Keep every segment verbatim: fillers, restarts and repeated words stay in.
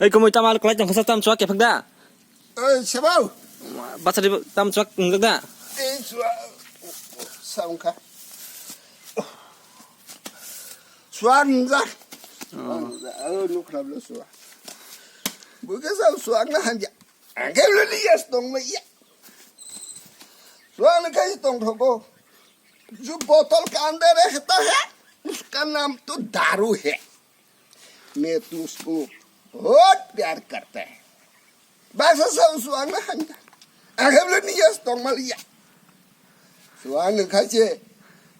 Ei, kumui tamo kwlai tongkha sa, tamo chuak kephak da? Ei, sebao. Bachari tamo chuak wngjak da? Ei, chuak. Sa wngkha. Chuak wngjak. Oh. Oh, nukhrablo chuak. Bo khe sa chuak na hanja. Ang khe lo ni yes tong mai ya. Chuak ni khai tong thogo. जो बोतल के अंदर रहता है, उसका नाम तो दारू है। मैं तो उसको बहुत प्यार करता है। Basa sa chuak na hanja. Ang khe lo ni yes tong mai ya. Chuak ni khai se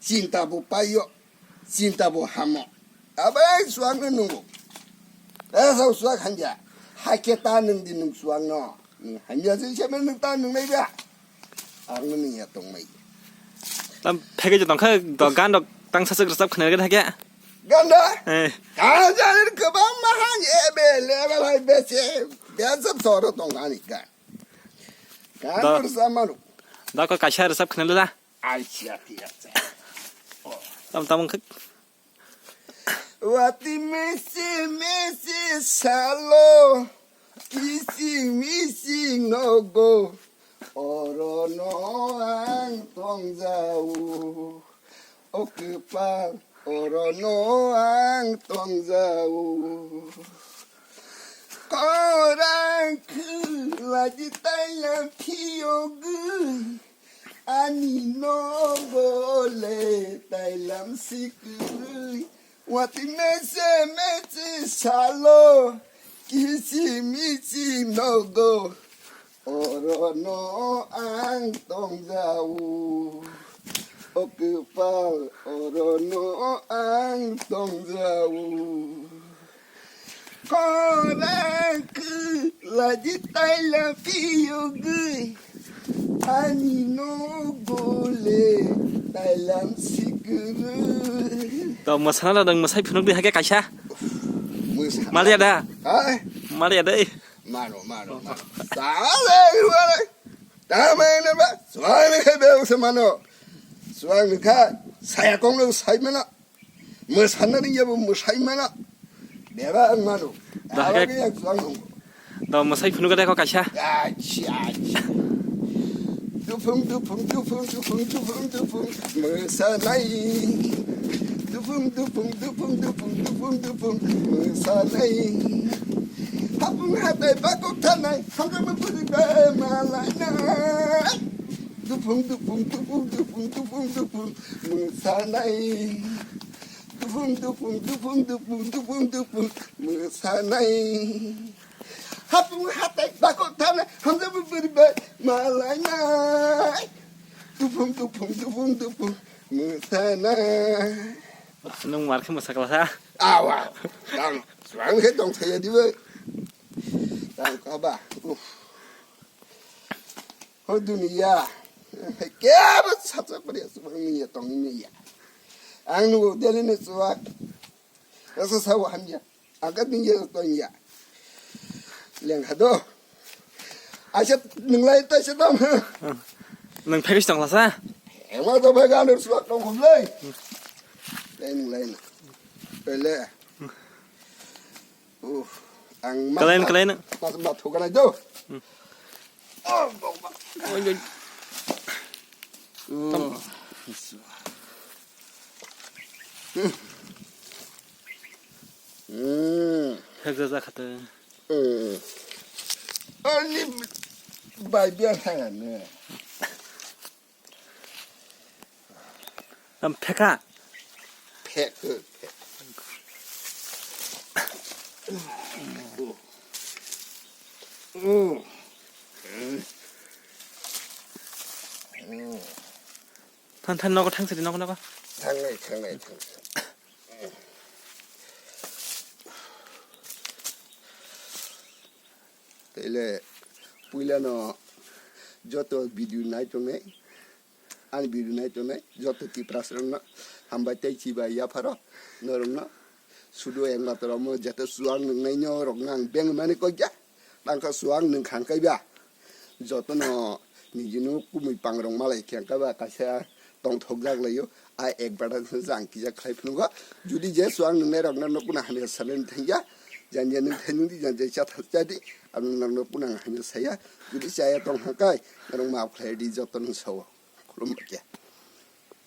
chinta bo paio. Chinta bo hamo. Abai chuak no nungo. Esa chuak hanja. Hakhe ta nung di nung chuak no. Nung hanja se se nung ta nung nai ba. Ang no ya tong mai. Tam phege je tong kha do gan dok tang sa sik rap khna ge thake. Gan da? Eh. Gan ja ni ke ba ma han e be le ba lai be se. Be sa so ro tong ani gan. Gan da. Ber sa ma ru. Da ko kaisa rap khna le da. Ai sia ti ya. Tam tam kha. Wati mese mese salo, kisi misi nogo, oro no ang tongjao. O kwpal, oro no ang tongjao. Korang khwlaidi taila phiyogwi. Ani nogo le tailam sikwi, wati mese mese salo, kisi misi nogo, oro no ang tongjao, o kwpal oro no ang tongjao. Korang khwlaidi taila phiyogwi, ani nogo le tailam sikwi. To mwsana da dong, mwsai phunuk di hake kaisa. Mwsana. Maliya da? Hai? Maliya dai. Mano, mano, mano. Sale, wale. Tamai na ba, suang ni khe be se mano. Suang ni kha, saya kong lo sai mana. Mwsana ringya bo mwsai mana. Beba ang mano. Da hake. Abo ke yang suang nung. Da mwsai phunuk da ko kaisa. Achi, achi. Dupung, dupung, dupung, dupung, dupung, dupung. Mwsanai. Dupung, dupung, dupung, dupung, dupung, dupung. Mwsanai. Hapung hatai bakok thanai. Hamjak mapuri be malai na. Dupung, dupung, dupung, dupung, dupung, dupung, mwsanai. Dupung, dupung, dupung, dupung, dupung, dupung, mwsanai. Hapung hatai bakok thanai, hamjak mapuri be malai nai. Dupung, dupung, dupung, dupung, mwsanai. Nung mar khe mwsakla sa? Awa, tang, swang khe tong thaya dibai. Tang kaba, uff. Ho duniya. Kebo sacha pariya subang niya tong niya. Ang nugo deli ni suak. Rasa sawa hamya. Angkat niya tong ya. Leng hado. Acha nunglai ta se dam. Nung phekis tong lasa? Ema to bhai ganur suak tong khum lai. Lai nunglai na. Pele. Uh, ang ma-, Kalain, ma-, kalain. Mas ma thukanai do. Hmm. Oh, bok, bok. Oi, oi. Uh. Hmm. Hmm. Phek ja ja khate. Hmm. Ani bai bia thang ne. Tam pheka. Phek, phek. Than, than, nogo thang sidi, nogo, nogo. Thangnai, thangnai, thangnai. Tele puila no joto video nai tongnai. Ani video nai tongnai joto Tiprasarokno hambai tei chibai yapharo norokno sudu eng matoromo jete suang nungnai norokno ang beng mani kok ya. Tangkha suang nung khang kaiba. Jotono nijino kumui pangrok malai khe kaiba kaisa tongthok jak laio. A ek bata jang kija khlai phunukgo. Judi je suang nungnai rokno nukuna hamya sanani thangya. Janja nwng thai nwng di, janja cha thai cha di. Ang nwng nang no punang haino saya. Jodi chaya tong ha kai, norok maaf khlai di joto nwng sao. Khulumba khe.